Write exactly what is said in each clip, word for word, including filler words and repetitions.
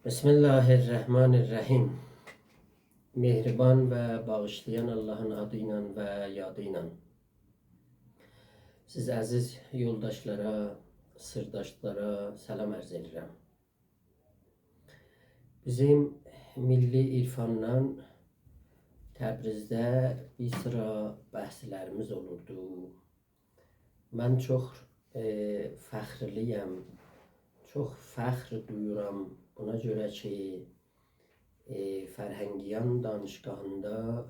بسم الله الرحمن الرحیم. مهربان و باغیشلایان آللاهین آدی ایله و یادی ایله. سیز عزیز یولداشلارا، سیرداشلارا سلام عرض ائدیرم. بیزیم میللی عرفاندان تبریزده بیر سیرا بحثلریمیز اولوردو. من چوخ، ائ، فخرلی‌یم، چوخ فخر دویورام بونا گؤره کی، ائ، فرهنگیان دانشگاهیندا،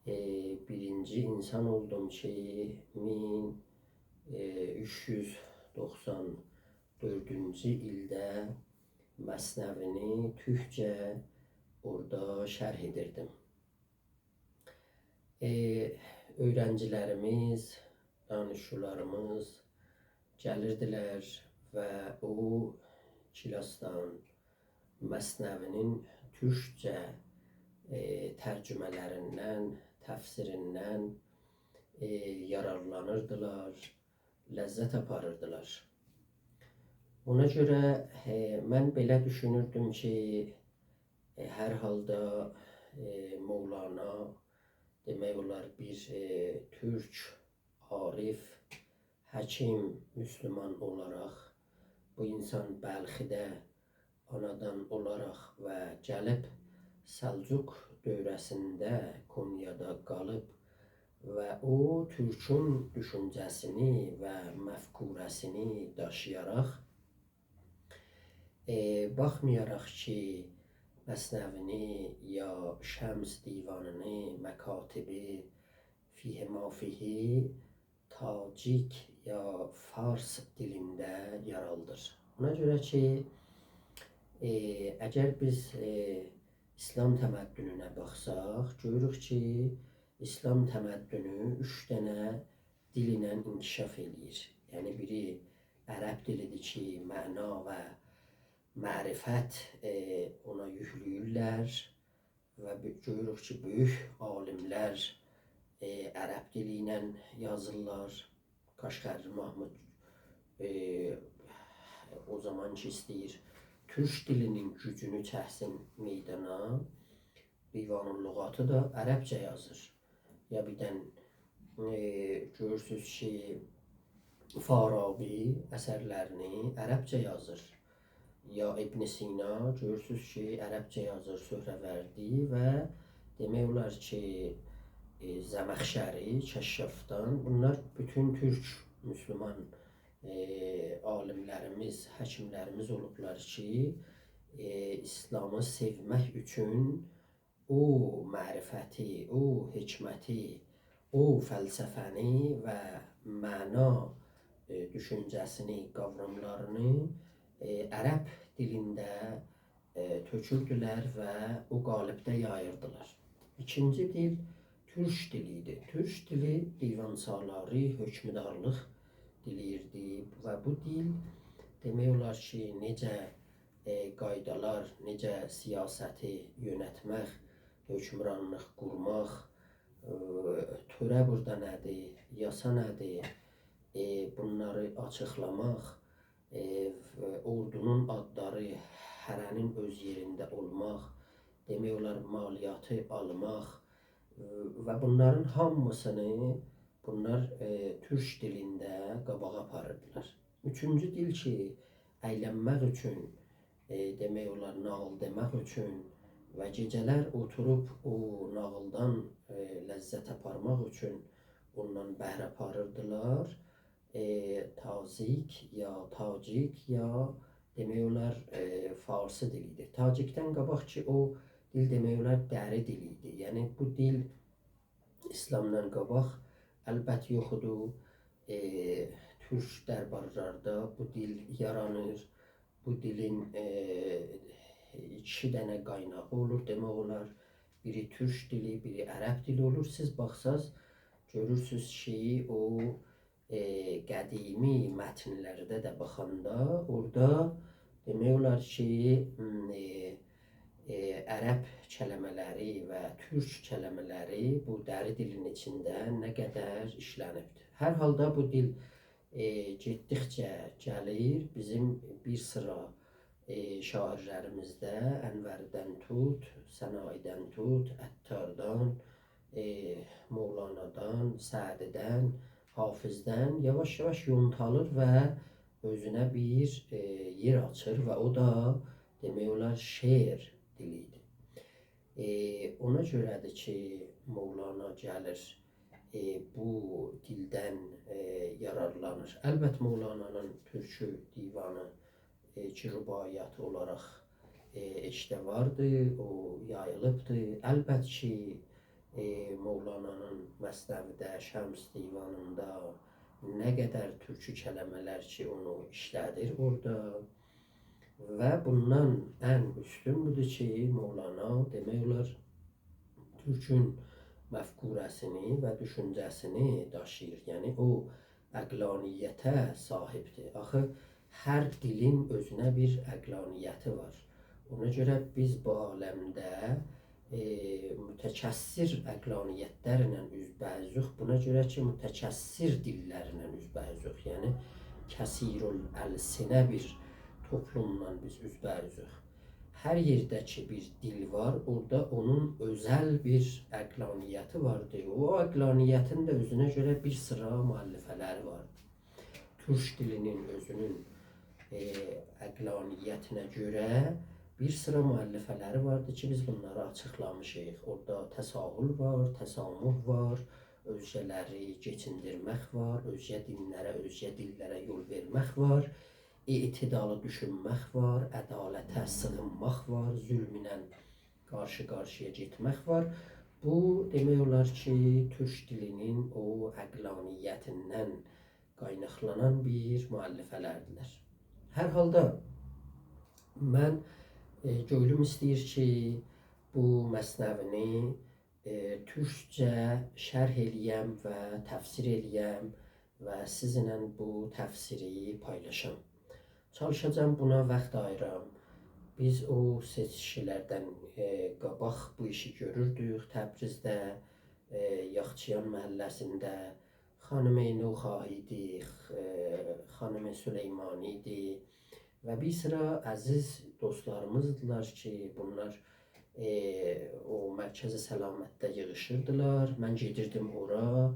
ائ، بیرینجی اینسان اولدوم کی، مین، ائ، اوچ یوز دوخسان دؤردونجو ایلده مثنوی‌نی تورکجه اورادا شرح ائدیردیم. ائ، اؤیرنجیلریمیز، دانشجولاریمیز گلیردیلر و او کلاسدان مثنوی‌نین تورکجه، ائ، ترجمه‌لریندن، تفسیریندن، ائ، یارارلانیردیلار، لذت آپاریردیلار. اونا گؤره، ائ، من بئله دوشونوردوم کی، ائ، هر حالدا، ائ، مولانا دئمک اولار بیر، ائ، تورک عارف، حکیم، مسلمان اولاراق بو اینسان بلخیده آنادان اولاراق و گلیب سلجوق دؤوره‌سینده قونیادا قالیب و او تورکون دوشونجه‌سینی و مفکوره‌سینی داشییاراق، ائ، باخمایاراق کی، مثنوی‌نی یا شمس دیوانینی، مکاتیبی، فیه ما فیهی تاجیک یا فارس دیلینده یارالدیر. اونا گؤره کی، ائ، اگر بیز، ائ، ایسلام تمدنونه باخساق، گؤروروک کی، ایسلام تمدنو اوچ دنه دیل ایله انکشاف ائله‌ییر. یعنی بیری عرب دیلی‌دیر کی، معنا و معرفت، ائ، اونا یوکله‌ییرلر و بؤ-، گؤروروک کی، بؤیوک عالیملر، ائ، عرب دیلی ایله یازیرلار. قاشقرلی محمود، ائ، او زامان کی ایسته‌ییر تورک دیلینین گوجونو چکسین میدانا، دیوان اللغاتی دا عربجه یازیر. یا بیردن، ائ، گؤرورسوز کی، فارابی اثرلرینی عربجه یازیر. یا ابن سینا، گؤرورسوز کی، عربجه یازیر، سهروردی و دئمک اولار کی، ائ، زمخشری، کشافدان، بونلار بوتون تورک مسلمان، ائ، عالیملریمیز، حکیملریمیز اولوبلار کی، ائ، ایسلامی سئومک اوچون او معرفتی، او حکمتی، او فلسفه‌نی و معنا، ائ، دوشونجه‌سینی، قاوراملارینی، ائ، عرب دیلینده، ائ، تؤکوردولر و او قالبده یاییردیلار. ایکینجی دیل تورک دیلی ایدی. تورک دیلی دیوان‌سالاری، حکمدارلیق دیلی ایدی و بو دیل دئمک اولار کی، نئجه ائ، قایدالار، نئجه سیاستی یؤنتمک، حکمرانلیق قورماق، ائ، تؤره بورادا نه‌دیر، یاسا نه‌دیر، ائ، بونلاری آچیقلاماق، ائ، و اوردونون آدلاری، هره‌نین اؤز یئرینده اولماق، دئمک اولار، مالیاتی آلماق، ائ، و بونلارین هامیسینی بونلار، ائ، تورک دیلینده قاباغا آپاریردیلار. اوچونجو دیل کی، اَیلنمک اوچون، ائ، دئمک اولار، ناغیل دئمک اوچون و گئجه‌لر اوتوروب او ناغیلدان، ائ، لذت آپارماق اوچون اوندان بهره آپاریردیلار. ائ، تازیک یا تاجیک یا دئمک اولار، ائ، فارسی دیلی ایدی. تاجیکدن قاباق کی، او دیل دئمک اولار دری دیلی ایدی. یعنی بو دیل ایسلامدان قاباق البت یوخ ایدی. ائ، تورک دربارلاردا بو دیل یارانیر. بو دیلین، ائ، ایکی دنه قایناغی اولور، دئمک اولار. بیری تورک دیلی، بیری عرب دیلی اولور. سیز باخساز، گؤرورسوز کی، او، ائ، قدیمی متنلرده ده باخاندا، اورادا دئمک اولار کی، م، ائ، ائ، عرب کلمه‌لری و تورک کلمه‌لری بو دری دیلین ایچینده نه قدر ایشلنیبدیر. هر حالدا بو دیل، ائ، گئتدیکجه گلیر، بیزیم بیر سیرا، ائ، شاعیرلریمیزده انوری‌دن توت، سنایی‌دن توت، عطاردان، ائ، مولانادان، سعدی‌دن، حافظدن یاواش-یاواش یونتالیر و اؤزونه بیر، ائ، یئر آچیر و او دا، دئمک اولار، شعر دیلی ایدی. ائ، اونا گؤره‌دیر کی، مولانا گلیر، ائ، بو دیلدن، ائ، یارارلانیر. البت، مولانانین تورکو دیوانی، ائ، کی، رباعیاتی اولاراق، ائ، ائشیکده واردی، او یاییلیبدی. البت کی، ائ، مولانانین مثنوی‌ده، شمس دیوانیندا نه قدر تورکو کلمه‌لر کی، اونو ایشله‌دیر اورادا. و بوندان ان اوستون بودور کی، مولانا، دئمک اولار، تورکون مفکوره‌سینی و دوشونجه‌سینی داشیییر. یعنی، او عقلانیته صاحیبدیر. آخی هر دیلین اؤزونه بیر عقلانیتی وار. اونا گؤره بیز بو عالمده، ائ، متکثر عقلانیت‌لرله اوزبه‌اوزوک. بونا گؤره کی، متکثر دیل‌لرله اوزبه‌اوزوک. یعنی، کثیرال‌السنه بیر توپلوملا بیز اوزبه‌اوزوک. هر یئرده کی، بیر دیل وار، اورادا اونون اؤزل بیر عقلانیتی واردیر. او عقلانیتین ده اؤزونه گؤره بیر سیرا مؤلفه‌لری واردیر. تورک دیلینین اؤزونون، ائ، عقلانیتینه گؤره بیر سیرا مؤلفه‌لری واردیر کی، بیز بونلاری آچیقلامیشیق. اورادا تساهل وار، تسامح وار، اؤزگه‌لری کئچیندیرمک وار، اؤزگه دین‌لره، اؤزگه دیل‌لره یول وئرمک وار، اعتدالی دوشونمک وار، عدالته سیغینماق وار، ظلمله قارشی-قارشییا گئتمک وار. بو، دئمک اولار کی، تورک دیلینین او عقلانیتیندن قایناقلانان بیر مؤلفه‌لردیلر. هر حالدا من، ائ، کؤنلوم ایسته‌ییر کی، بو مثنوی‌نی، ائ، تورکجه شرح ائله‌یم و تفسیر ائله‌یم و سیزینله بو تفسیری پایلاشام. چالیشاجاغام بونا واخت آییرام. بیز او سئچکی‌لردن، ائ، قاباق بو ایشی گؤروردوک تبریزده، ائ، یاخچیان محله‌سینده. خانم نوخاهی ایدی، خ-، ائ، خانم سلیمانی ایدی و بیر سیرا عزیز دوستلاریمیزدیلار کی، بونلار، ائ، او مرکز سلامتده ییغیشیردیلار. من گئدیردیم اورا،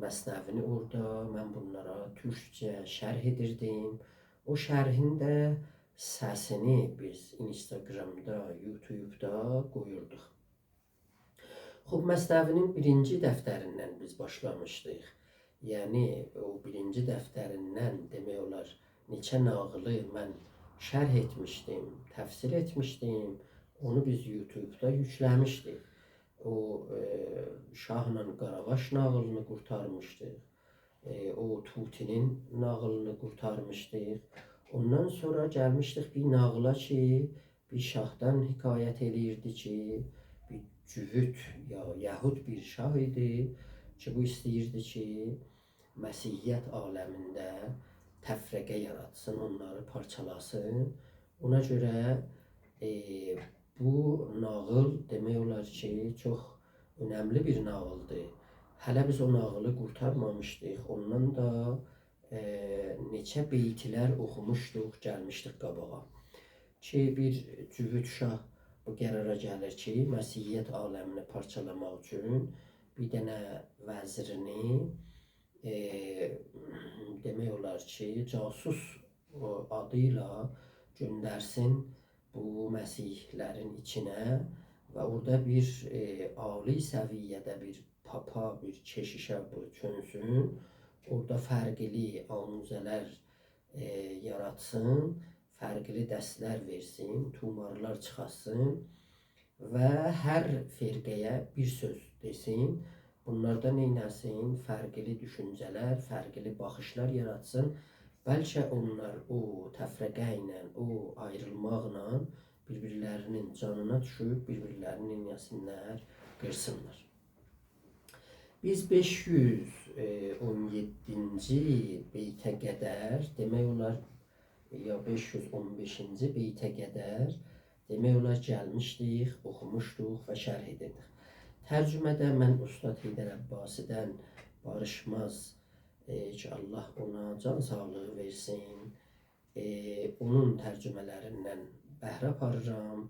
مثنوی‌نی اورادا من بونلارا تورکجه شرح ائدیردیم. او شرحین ده سسینی بیز اینستاگرامدا، یوتیوبدا قویوردوق. خوب، مثنوی‌نین بیرینجی دفتریندن بیز باشلامیشدیق. یعنی، او بیرینجی دفتریندن، دئمک اولار، نئچه ناغیلی من شرح ائتمیشدیم، تفسیر ائتمیشدیم. اونو بیز یوتیوبدا یوکله‌میشدیک. او، ائ، شاهلا قاراواش ناغیلینی قورتارمیشدیق. ائ، او طوطی‌نین ناغیلینی قورتارمیشدیق. اوندان سونرا گلمیشدیک بیر ناغیلا کی، بیر شاهدان حکایت ائله‌ییردی کی، بیر جووت یا یهود بیر شاه ایدی کی، بو ایسته‌ییردی کی، مسیحیت عالمینده تفرقه یاراتسین، اونلاری پارچالاسین. اونا گؤره، ائ، بو ناغیل دئمک اولار کی، چوخ اؤنملی بیر ناغیلدیر. هله بیز او ناغیلی قورتارمامیشدیق. اوندان دا، ائ، نئچه بیت‌لر اوخوموشدوق، گلمیشدیک قاباغا. کی، بیر جووت شاه بو قرارا گلیر کی، مسیحیت عالمینی پارچالاماق اوچون بیر دنه وزیرینی، ائ، دئمک اولار کی، جاسوس، او، آدی ایله گؤندرسین بو مسیحی‌لرین ایچینه و اورادا بیر، ائ، عالی سویه‌ده بیر پاپا، بیر کشیشه بو چؤنسون، اورادا فرقلی آموزه‌لر، ائ، یاراتسین، فرقلی درس‌لر وئرسین، طومارلار چیخارتسین و هر فرقه‌یه بیر سؤز دئسین. بونلاردا نئینه‌سین؟ فرقلی دوشونجه‌لر، فرقلی باخیشلار یاراتسین. بلکه اونلار او تفرقه ایله، او آیریلماقلا بیر-بیرلرینین جانینا دوشوب، بیر-بیرلرینی نئینه‌سینلر؟ قیرسینلار. بیز بئش یوز اون یئددینجی بیته قدر، دئمک اولار، یا بئش یوز اون بئشینجی بیته قدر، دئمک اولار، گلمیشدیک، اوخوموشدوق و شرح ائدیردیک. ترجمه‌ده من اوستاد حیدر عباسی‌دن، باریشماز، ائ، کی، الله اونا جان ساغلیغی وئرسین، ائ، اونون ترجمه‌لریندن بهره آپاریرام.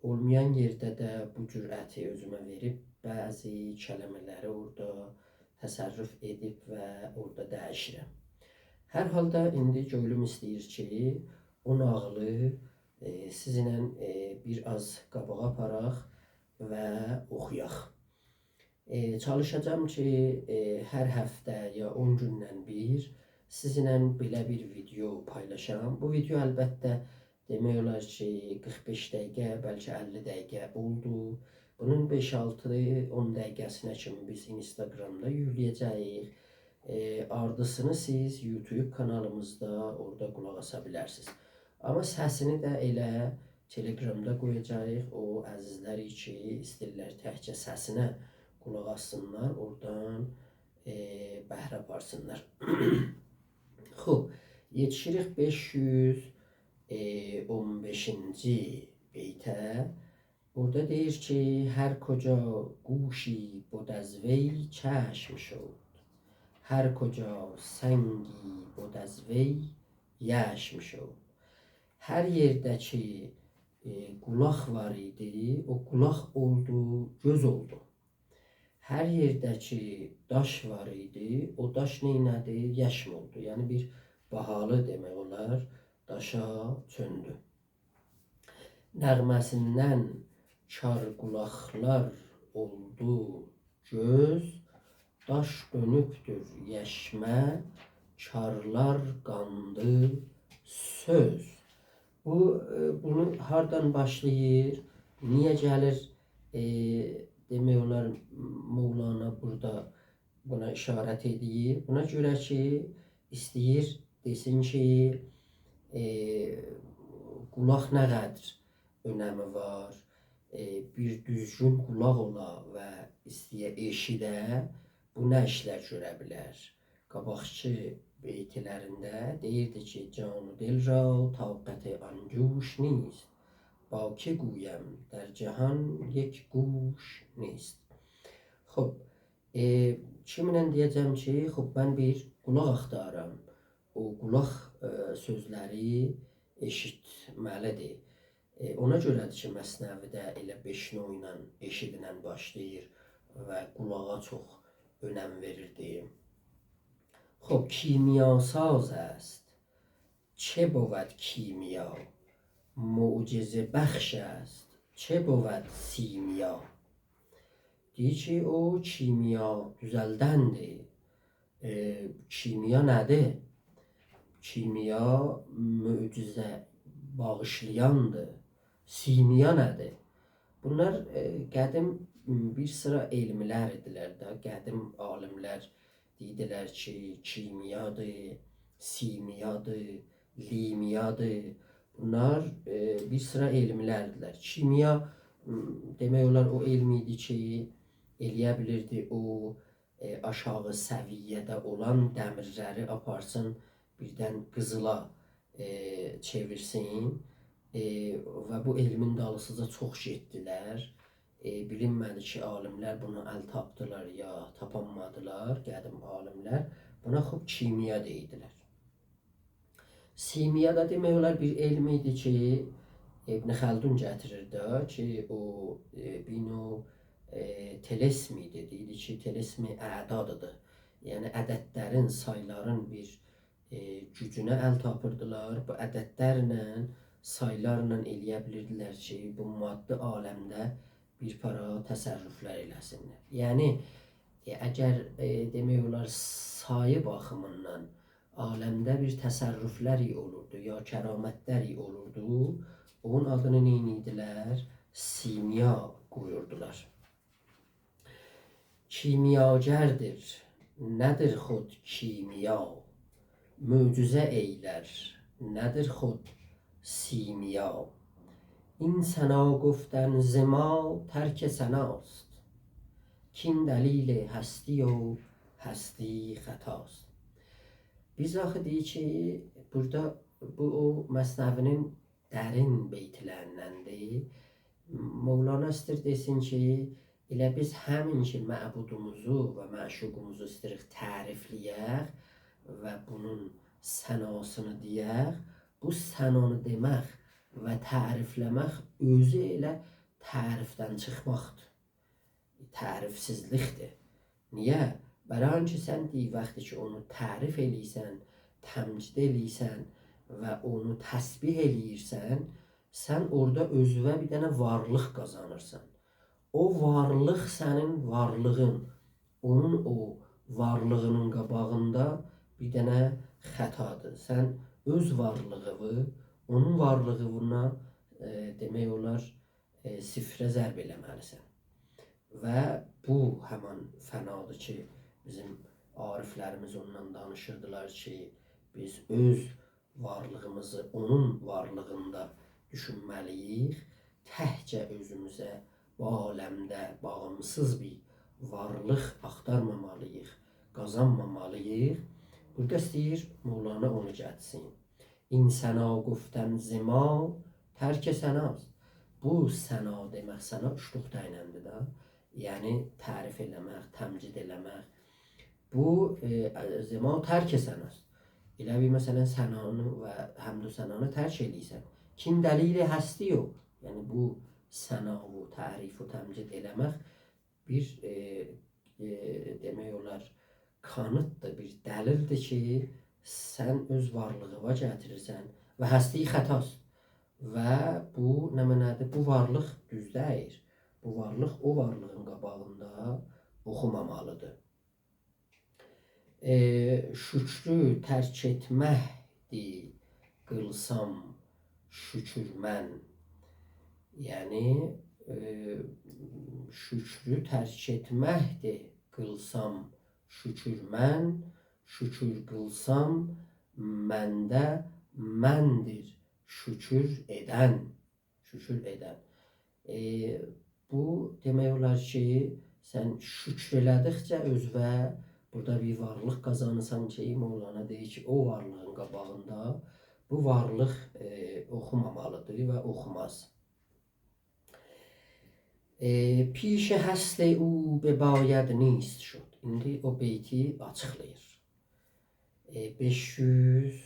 اولمایان یئرده ده بو جرأتی اؤزومه وئریب بعضی کلمه‌لری اورادا تصرف ائدیب و اورادا دییشیرم. هر حالدا ایندی کؤنلوم ایسته‌ییر کی، او ناغیلی، ائ، سیزینله، ائ، بیر آز قاباغا آپاراق و اوخویاق. ائ، چالیشاجاغام کی، ائ، هر هفته یا اون گوندن بیر سیزینله بئله بیر ویدئو پایلاشام. بو ویدئو البته دئمک اولار کی، قیرخ بئش دقیقه، بلکه اللی دقیقه اولدو. بونون بئش، آلتی، اون دقیقه‌سینه کیمی بیز اینستاگرامدا یوکله‌یه‌جه‌ییک. ائ، آردیسینی سیز یوتیوب کانالیمیزدا اورادا قولاق آسا بیلرسینیز. آمما سسینی ده ائله تلگرامدا قویاجاغیق. او عزیزلر کی، ایسته‌ییرلر تکجه سسینه قولاق آسسینلار، اورادان، ائ، بهره آپارسینلار. خوب، یئتیشیریک بئش یوز اون بئشینجی بیته. اورادا دئییر کی، «هر کجا گوشی بد از وی چشم شد، هر کجا سنگی بد از وی یشم شد.» هر یئرده کی، ائ، قولاق وار ایدی، او قولاق اولدو، گؤز اولدو. هر یئرده کی داش وار ایدی، او داش نئینه‌دی؟ یشم اولدو. یعنی بیر باهالی، دئمک اولار، داشا چؤندو. نغمه‌سیندن کار قولاقلار اولدو گؤز، داش دؤنوبدور یشمه، کارلار قاندی سؤز. بو، ائ، بونو هاردان باشلاییر؟ نییه گلیر، ائ، دئمک اولار، مولانا بورادا بونا اشارت ائدیر؟ بونا گؤره کی، ایسته‌ییر دئسین کی، ائ، قولاق نه قدر اؤنمی وار، ائ، بیر دوزگون قولاق اولا و ایسته‌یه ائشیده، بو نه ایشلر گؤره بیلر؟ قاباقکی بیتلرینده دئییردی کی، «جان و دل را طاقت آن جوش نیست، با که گویم در جهان یک گوش نیست.» خوب، ائ، کیمینله دئیه‌جم کی، خوب، من بیر قولاق آختاریرام. او قولاق، ائ، سؤزلری ائشیتمه‌لیدیر. ائ، اونا گؤره‌دیر کی، مثنوی‌ده ائله بئش نوع ایله ائشیدینن باشلاییر و قولاغا چوخ اؤنم وئریردی. خوب، «کیمیاساز است، چه بود کیمیا؟ معجزه‌بخش است، چه بود سیمیا؟» دئییر کی، او کیمیا دوزلدندیر. ائ، کیمیا نه‌دیر؟ کیمیا معجزه باغیشلایاندیر. سیمیا نه‌دیر؟ بونلار، ائ، قدیم، م، بیر سیرا علم‌لر ایدیلر ده. قدیم عالیم‌لر دئییردیلر کی، کیمیادیر، سیمیادیر، لیمیادیر. بونلار، ائ، بیر سیرا علم‌لردیلر. کیمیا، م، دئمک اولار، او علم ایدی کی، ائلیه بیلیردی او، ائ، آشاغی سویه‌ده اولان دمیرلری آپارسین بیردن قیزیلا، ائ، چئویرسین. ائ، و بو علمین دالیسیجا چوخ گئتدیلر. ائ، بیلینمه‌دی کی، عالیم‌لر بونا ال تاپدیلار یا تاپانمادیلار، قدیم عالیم‌لر. بونا خوب کیمیا دئییردیلر. سیمیا دا دئمک اولار بیر علم ایدی کی، ابن خلدون گتیریر ده کی، او، ائ، بیر نوع، ائ، طلسم ایدی. دئییردی کی، طلسم اعدادیدیر. یعنی عددلرین، سایلارین بیر، ائ، گوجونه ال تاپیردیلار. بو عددلرله، سایلارلا ائلیه بیلیردیلر کی، بو مادی عالمده بیر پارا تصرف‌لر ائله‌سینلر. یعنی، ائ، اگر، ائ، دئمک اولار، سایی باخیمیندان عالمده بیر تصرف‌لر اولوردو، یا کرامت‌لر اولوردو، اونون آدینی نئینیردیلر؟ سیمیا قویوردولار. کیمیاگردیر، نه‌دیر خود کیمیا؟ معجزه ائیلر، نه‌دیر خود سیمیا؟ این ثنا گفتن ز ما ترک ثناست، کین دلیل هستی و هستی خطاست. بیز آخی دئییر کی، بورادا بو او مثنوی‌نین درین بیت‌لریندندیر. مولانا ایستیر دئسین کی، ائله بیز همین کی معبودوموزو و معشوقوموزو ایستیریک تعریف‌له‌یک و بونون ثناسینی دئیک، بو ثنانی دئمک و تعریفله‌مک اؤزو ائله تعریفدن چیخماقدیر. تعریفسیزلیکدیر. نییه؟ برای اینکه سن دئییر، وقتی کی اونو تعریف ائله‌ییرسن، تمجید ائله‌ییرسن و اونو تسبیح ائله‌ییرسن، سن اورادا اؤزووه بیر دنه وارلیق قازانیرسان. او وارلیق سنین وارلیغین، اونون او وارلیغینین قاباغیندا بیر دنه خطادیر. سن اؤز وارلیغینی اونون وارلیغینا، ائ، دئمک اولار، ائ، صفره ضرب ائله‌مه‌لیسن. و بو همان فنادیر کی، بیزیم عارفلریمیز اوندان دانیشیردیلار کی، بیز اؤز وارلیغیمیزی اونون وارلیغیندا دوشونمه‌لی‌ییک. تکجه اؤزوموزه بو عالمده باغیمسیز بیر وارلیق آختارمامالی‌ییق، قازانمامالی‌ییق. بورادا ایسته‌ییر مولانا اونو گتیرسین. «این ثنا گفتن ز ما ترک ثناست.» بو ثنا دئمک، ثنا اوچ نقطه ایلندیر ده. یعنی تعریف ائله‌مک، تمجید ائله‌مک. بو، ائ، «ز ما ترک ثناست.» ائله بیر، مثلا، ثنانی و حمد و ثنانی ترک ائله‌ییرسن. «کاین دلیل هستی او.» یعنی بو ثنا و تعریف و تمجید ائله‌مک بیر، ائ، ائ، دئمک اولار، کانیتدیر، بیر دلیلدیر کی، سن اؤز وارلیغیوا گتیریرسن و هستی خطاست. و بو نه معنادیر؟ بو وارلیق دوز دئییل. بو وارلیق او وارلیغین قاباغیندا اوخومامالیدیر. ائ، شکرو ترک ائتمکدیر قیلسام شکر من. یعنی، ائ، شکرو ترک ائتمکدیر قیلسام شکر من، شکر قیلسام منده مندیر شکر ائدن. شکر ائدن. ائ، بو دئمک اولار کی، سن شکر ائله‌دیکجه اؤزووه، بورادا بیر وارلیق قازانیرسان کی، مولانا دئییر کی، او وارلیغین قاباغیندا بو وارلیق، ائ، اوخومامالیدیر و اوخوماز. ائ، «پیش هست او بباید نیست شد.» ایندی او بیتی آچیقلاییر. ائ، بئش یوز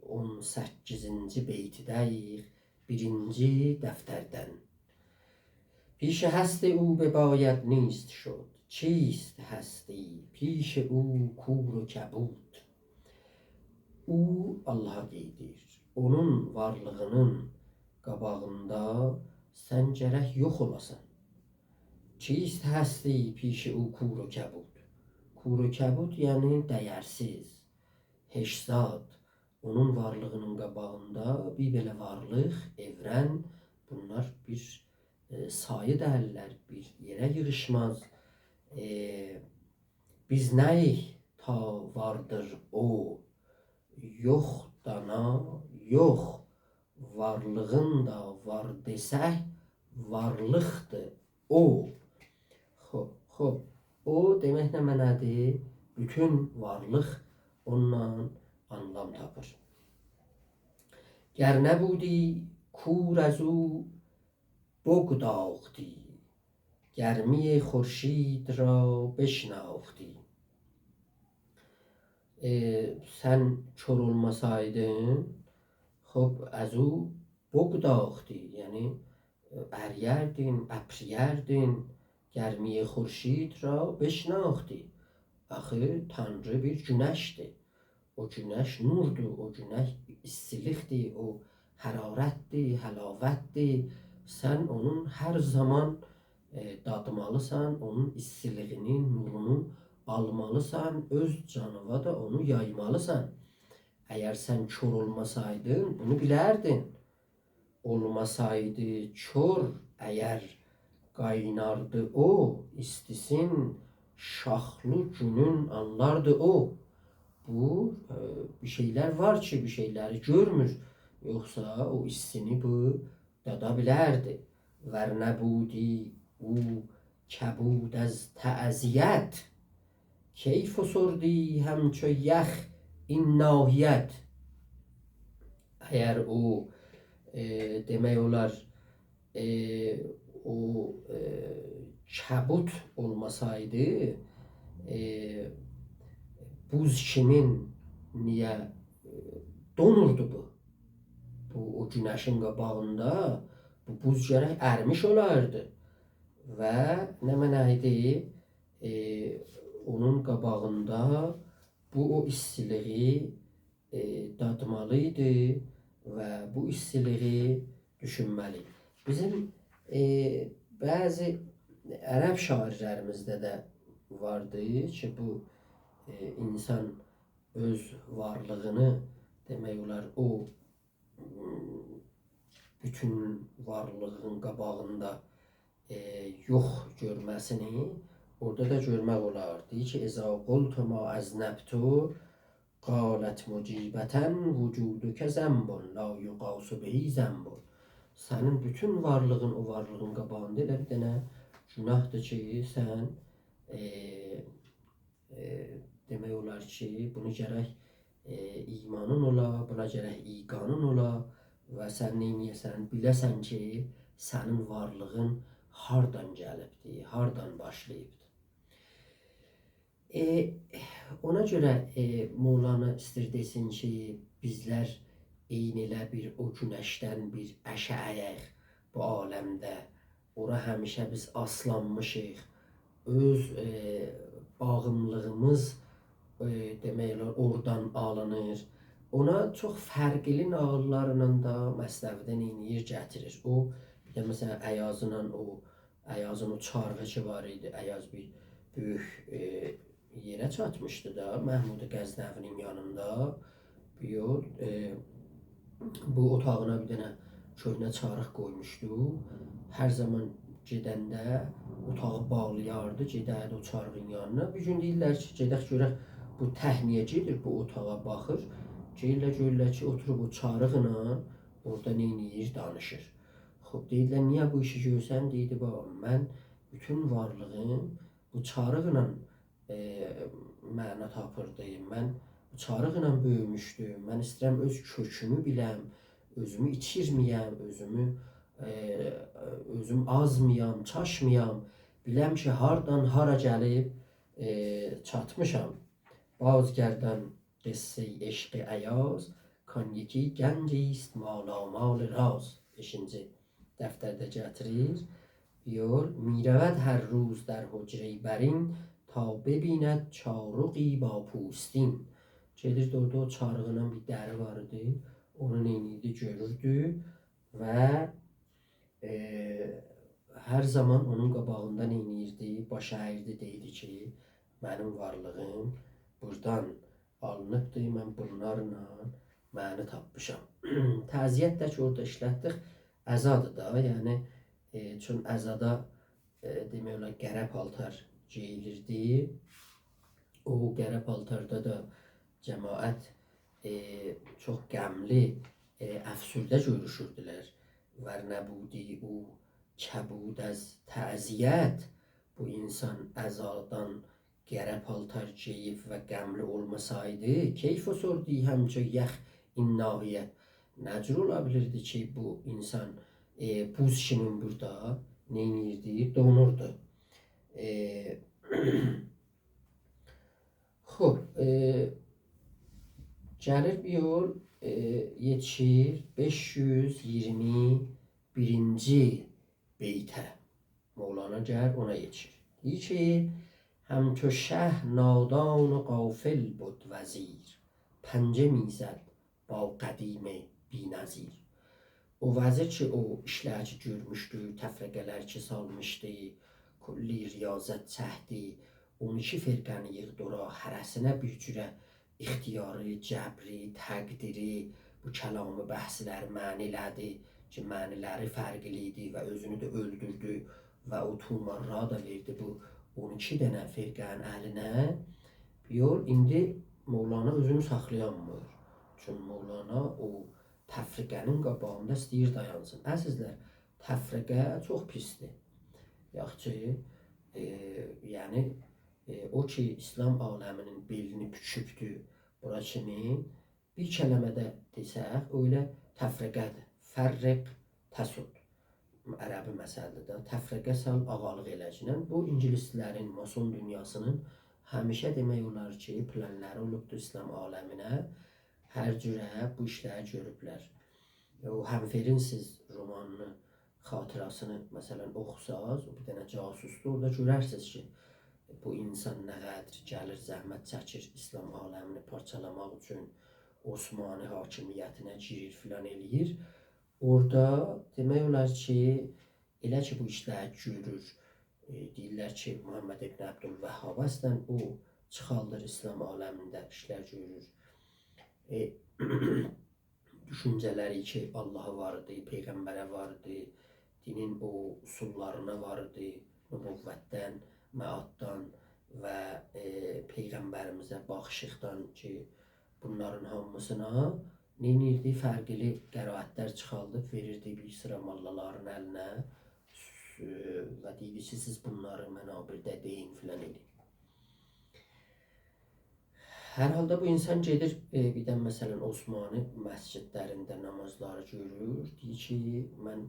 اون سککیزینجی بیتیده‌ییک، بیرینجی دفتردن. «پیش هست او بباید نیست شد، چیست هستی پیش او کور و کبود.» او، آللاها قید ائدیر، اونون وارلیغینین قاباغیندا سن گرک یوخ اولاسان. «چیست هستی پیش او کور و کبود.» کور و کبود، یعنی دَیَرسیز، هئچ زاد. اونون وارلیغینین قاباغیندا بیر بئله وارلیق، ائورن، بونلار بیر، ائ، سایی دئییللر، بیر یئره ییغیشماز. ائ، بیز نه‌ییک تا واردیر او، یوخ دانا یوخ، وارلیغین دا وار دئسک، وارلیقدیر او. خوب، خوب. او دئمک نه معنادیر؟ بوتون وارلیق اوندان آنلام تاپیر. «گر نبودی کور از او بگداختی، گرمی خورشید را بشناختی.» ائ، سن کور اولماسایدین، خوب، «از او بگداختی»، یعنی، ائ، ارییردین، اپرییردین، «گرمی خورشید را بشناختی». آخی تانری بیر گونشدیر. او گونش نوردور، او گونش ایستیلیکدیر، او حرارتدیر، حلاوتدیر. سن اونون هر زامان، ائ، دادمالیسان، اونون ایستیلیگینی، نورونو آلمالیسان، اؤز جانیوا دا اونو یایمالیسان. اگر سن کور اولماسایدین، بونو بیلردین. اولماسایدی کور اگر، قایناردی او، ایستیسین شاخلی گونون آنلاردی او. بو، ائ، بیر شئیلر وار کی، بیر شئیلری گؤرمور. یوخسا او ایستینی بو دادا بیلردی. «ور نبودی او کبود از تعزیت، کی فسردی همچو یخ این ناحیت.» اگر او، ائ، دئمک اولار، ائ، او، ائ، کبود اولماسایدی، ائ، بوز کیمین نییه، ائ، دونوردو بو؟ او، او گونشین قاباغیندا بو بوز گرک اریمیش اولاردی. و نمنه ایدی؟ ائ، اونون قاباغیندا بو او ایستیلیگی، ائ، دادمالی ایدی و بو ایستیلیگی دوشونمه‌لی. بیزیم، ائ، بعضی عرب شاعیرلریمیزده ده واردی کی، بو، ائ، اینسان اؤز وارلیغینی، دئمک اولار، او، م، بوتون وارلیغین قاباغیندا، ائ، یوخ گؤرمه‌سینی اورادا دا گؤرمک اولار. دئییر کی، «إذا قلت ما أذنبت، قالت مجیبة: وجودک ذنب لا یقاس به ذنب.» سنین بوتون وارلیغین او وارلیغین قاباغیندا ائله بیر دنه گوناهدیر کی، سن، ائ، ائ، دئمک اولار کی، بونو گرک، ائ، ایمانین اولا، بونا گرک ایقانین اولا و سن نئینیه‌سن، بیله‌سن کی، سنین وارلیغین هاردان گلیبدیر، هاردان باشلاییبدیر. ائ، اونا گؤره، ائ، مولانا ایستیر دئسین کی، بیزلر عینی ائله بیر او گونشدن بیر اشعه‌یک بو عالمده. اورا همیشه بیز آسلانمیشیق. اؤز، ائ، باغیملیلیغیمیز، ائ، دئمک اولار، اورادان آلینیر. اونا چوخ فرقلی ناغیللارلا دا مثنوی‌ده نئینیر، گتیریر. او، بیر ده مثلا، ایازلا او ایازین او چارغی کی وار ایدی، ایاز بیر بؤیوک، ائ، یئره چاتمیشدی دا، محمود غزنوی‌نین یانیندا. بیر یول، ائ، بو اوتاغینا بیر دنه کؤهنه چارغ قویموشدو. هر زامان گئدنده اوتاغی باغلایاردی، گئدردی او چارغین یانینا. بیر گون دئییرلر کی، گئدک گؤرک بو تک نییه گئدیر، بو اوتاغا باخیر. گئدیرلر، گؤرورلر کی، اوتوروب او چارغلا اورادا نئینیر، دانیشیر. خوب، دئییرلر، «نییه بو ایشی گؤرورسن؟» دئییردی، «بابا، من بوتون وارلیغیم بو چارغلا، ائ، معنا تاپیردی. من بو چارغلا بؤیوموشدوم. من ایسته‌ییرم اؤز کؤکومو بیلم، اؤزومو ایتیرمه‌یم، اؤزومو، ائ، اؤزوم آزمایام، چاشمایام. بیلم کی، هاردان هارا گلیب، ائ، چاتمیشام.» بازگردان قصهٔ عشق ایاز، کان یکی گنجی است مالامال راز. بئشینجی دفترده گتیریر. یول، می‌رود هر روز در حجرهٔ برین، تا ببیند چارقی با پوستین. گئدیردی اورادا، او چارغی‌نین بیر دری وار ایدی. اونو نئینیردی، گؤروردو و ائ، هر زامان اونون قاباغیندا نئینیردی؟ باش اییردی، دئییردی کی، «منیم وارلیغیم بوردان آلینیبدی، من بونلارلا معنی تاپمیشام.» تعزیت ده کی، اورادا ایشلتدیک، عزادیر دا، یعنی، ائ، چون عزادا، ائ، دئمک اولار، قره پالتار گئییلیردی. او قره پالتاردا دا جماعت، ائ، چوخ غملی، ائ، افسرده گؤروشوردولر. «ور نبودی او کبود از تعزیت»، بو اینسان عزادان قره پالتار گئییب و غملی اولماسایدی، «کی فسردی همچو یخ این ناحیت»، نه جور اولا بیلیردی کی، بو اینسان، ائ، بوز کیمین بورادا نئینیردی؟ دونوردو. ائ، خوب، ائ، گلیر بیر یول، ائ، یئتیشیر بئش یوز اییرمی بیرینجی بیته. مولانا گلیر اونا یئتیشیر. دئییر کی، «همچو شه نادان و غافل بد وزیر، پنجه می‌زد با قدیم بی‌نظیر.» او وزیر کی، او ایشلری کی گؤرموشدو، تفرقه‌لر کی سالمیشدی، کلی ریاضت چکدی، اون ایکی فرقه‌نی ییغدی اورا، هره‌سینه بیر جوره اختیاری، جبری، تقدیری، بو کلامی بحثلری منع ائله‌دی کی، معنی‌لری فرقلی ایدی و اؤزونو ده اؤلدوردو و او طومارلاری دا وئردی بو اون ایکی دنه فرقه‌نین الینه. یول، ایندی مولانا اؤزونو ساخلایانمیر. چون مولانا او تفرقه‌نین قاباغیندا ایسته‌ییر دایانسین. عزیزلر، تفرقه چوخ پیسدیر. یاخشی، ائ، یعنی، ائ، او کی، ایسلام عالمینین بئلینی بوکوبدو بورا کیمی، بیر کلمه‌ده دئسک، او ائله تفرقه‌دیر. فرق تسد. عربی مثلدیر ده. تفرقه سال، آغالیق ائله‌گینن. بو، اینگیلیسلرین، ماسون دونیاسینین همیشه دئمک اولار کی، پلانلاری اولوبدور ایسلام عالمینه. هر جوره بو ایشلری گؤروبلر. او همفرین سیز رومانینی، خاطره‌سینی، مثلا، اوخوساز، او بیر دنه جاسوسدور، اورادا گؤررسینیز کی، بو اینسان نه قدر گلیر، زحمت چکیر، ایسلام عالمینی پارچالاماق اوچون عثمانی حاکمیتینه گیریر، فلان ائله‌ییر. اورادا دئمک اولار کی، ائله کی بو ایشلری گؤرور، ائ، دئییرلر کی، محمد ابن عبدالوهاب اصلا او چیخاردیر ایسلام عالمینده ایشلر گؤرور. ائ، دوشونجه‌لری کی، آللاها وار ایدی، پیغمبره وار ایدی، دینین او اصوللارینا وار ایدی، نبوتدن، معاددان و، ائ، پیغمبریمیزه باخیشیقدان کی، بونلارین هامیسینا نئینیردی؟ فرقلی قرائتلر چیخاردیب وئریردی بیر سیرا موللالارین الینه، ائ، و دئییردی کی، سیز بونلاری منابرده دئیین، فلان ائله‌یین. هر حالدا بو اینسان گئدیر، ائ، بیر ده، مثلا، عثمانی مسجدلرینده نمازلاری گؤرور. دئییر کی، من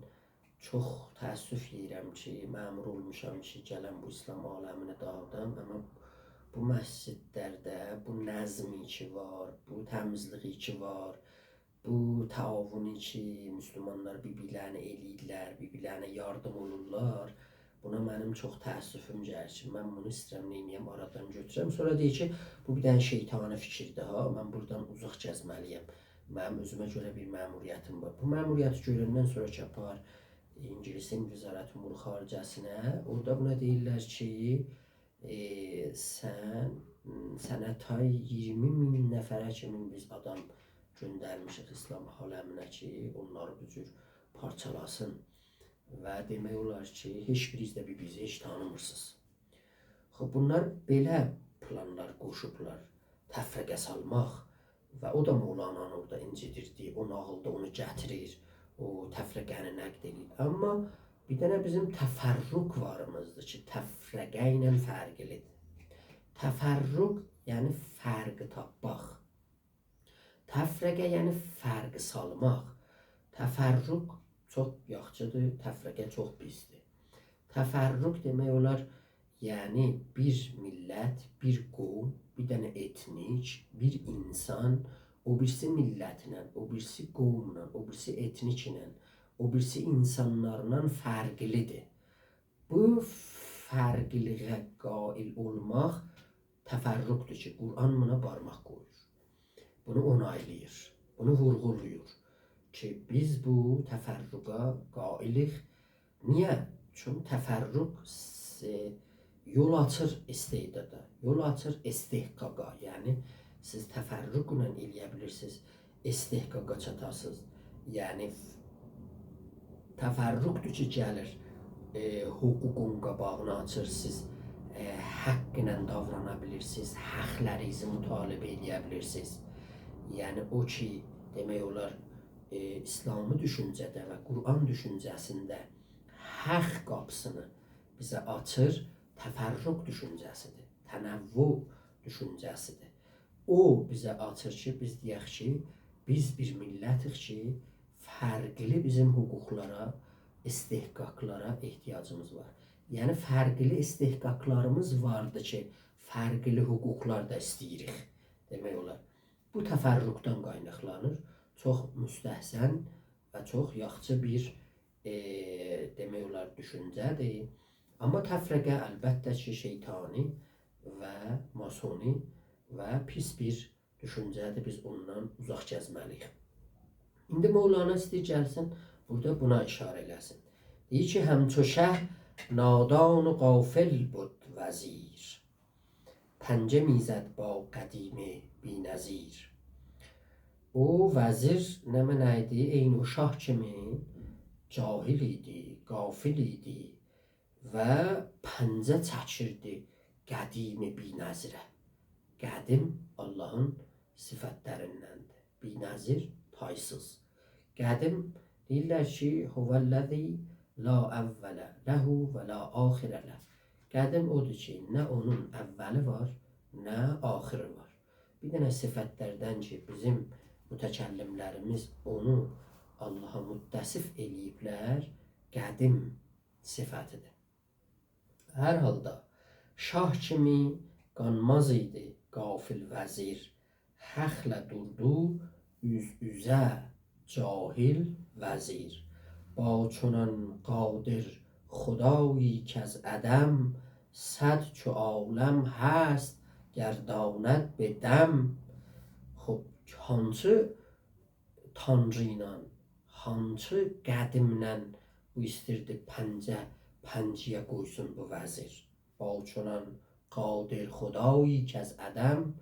چوخ تأسف یئییرم کی، مأمور اولموشام کی، گلم بو ایسلام عالمینی داغیدام، آمما بو مسجدلرده بو نظمی کی وار، بو تمیزلیگی کی وار، بو تعاونی کی، مسلمانلار بیر-بیرلرینه ائله‌ییرلر، بیر-بیرلرینه یاردیم اولورلار، بونا منیم چوخ تأسفوم گلیر کی، من بونو ایسته‌ییرم، نئینییم، آرادان گؤتورم. سونرا دئییر کی، بو بیر دنه شیطانی فیکیردیر ها، من بورادان اوزاق گزمه‌لی‌یم. منیم اؤزومه گؤره بیر مأموریتیم وار. بو مأموریتی گؤرندن سونرا کی، آپاریر اینگیلیسین وزارت امور خارجه‌سینه، اورادا بونا دئییرلر کی، ائ، سن، سنه تای ایگیرمی مین نفره کیمی بیز آدام گؤندرمیشیک ایسلام عالمینه کی، اونلاری بو جور پارچالاسین. و دئمک اولار کی، هئچ بیریز ده بیر-بیریزی هئچ تانیمیرسینیز. خوب، بونلار بئله پلانلار قوشوبلار، تفرقه سالماق. و او دا مولانانی اورادا اینجیدیردی، او ناغیلدا اونو گتیریر، او تفرقه‌نی نقد ائله‌ییر. آمما بیر دنه بیزیم تفرق واریمیزدیر کی، تفرقه ایله فرقلیدیر. تفرق، یعنی فرقی تاپماق. تفرقه، یعنی فرق سالماق. تفرق چوخ یاخشیدیر، تفرقه چوخ پیسدیر. تفرق دئمک اولار، یعنی بیر میللت، بیر قوم، بیر دنه ائتنیک، بیر اینسان او بیریسی میللتله، او بیریسی قوملا، او بیریسی ائتنیکله، او بیریسی اینسانلارلا فرقلیدیر. بو فرقلیلیگه قائل اولماق تفرقدور کی، قرآن بونا بارماق قویور. بونو اونایلاییر، بونو وورغولاییر کی، بیز بو تفرقه قائلیک. نییه؟ چونکی تفرق س-، یول آچیر استبدادا، یول آچیر استحقاقا. یعنی، سیز تفرقله ائلیه بیلیرسینیز استحقاقا چاتاسینیز. یعنی، تفرقدور کی، گلیر، ائ، حقوقون قاباغینی آچیر، سیز، ائ، حق ایله داورانا بیلیرسینیز، حقلرینیزی مطالبه ائلیه بیلیرسینیز. یعنی، او کی، دئمک اولار، ائ، ایسلامی دوشونجه‌ده و قرآن دوشونجه‌سینده حق قاپیسینی بیزه آچیر، تفرق دوشونجه‌سیدیر، تنوع دوشونجه‌سیدیر. او بیزه آچیر کی، بیز دئیک کی، بیز بیر میللتیک کی، فرقلی بیزیم حقوقلارا، استحقاقلارا احتیاجیمیز وار. یعنی، فرقلی استحقاقلاریمیز واردیر کی، فرقلی حقوقلار دا ایسته‌ییریک، دئمک اولار. بو تفرقدن قایناقلانیر. چوخ مستحسن و چوخ یاخشی بیر، ائ، دئمک اولار، دوشونجه‌دیر. آمما تفرقه، البته کی، شیطانی و ماسونی و پیس بیر دوشونجه‌دیر. بیز اوندان اوزاق گزمه‌لی‌ییک. ایندی مولانا ایسته‌ییر گلسین، بورادا بونا اشاره ائله‌سین. دئییر کی، همچو شه نادان و غافل بد وزیر، پنجه می‌زد با قدیم بی‌نظیر. او وزیر نمنه ایدی؟ عینی او شاه کیمی جاهل ایدی، غافل ایدی و پنجه چکیردی قدیم بی‌نظیره. قدیم آللاهین صفتلریندندیر. بی‌نظیر، تایسیز. قدیم، دئییرلر کی، هو الذی لا اول له و لا آخر له. قدیم اودور کی، نه اونون اولی وار، نه آخیری وار. بیر دنه صفتلردن کی، بیزیم متکلملریمیز اونو آللاها متصف ائله‌ییبلر، قدیم صفتیدیر. هر حالدا، شاه کیمی قانماز ایدی غافل وزیر، حقله دوردو اوز-اوزه جاهل وزیر. با چنان قادر خدایی کز عدم، صد چو عالم هست گرداند به دم. خوب، هانسی تانری ایله، هانسی قدیمله بو ایستیردی پنجه، پنجه‌یه قویسون بو وزیر؟ با چنان قادر خدایی کز عدم،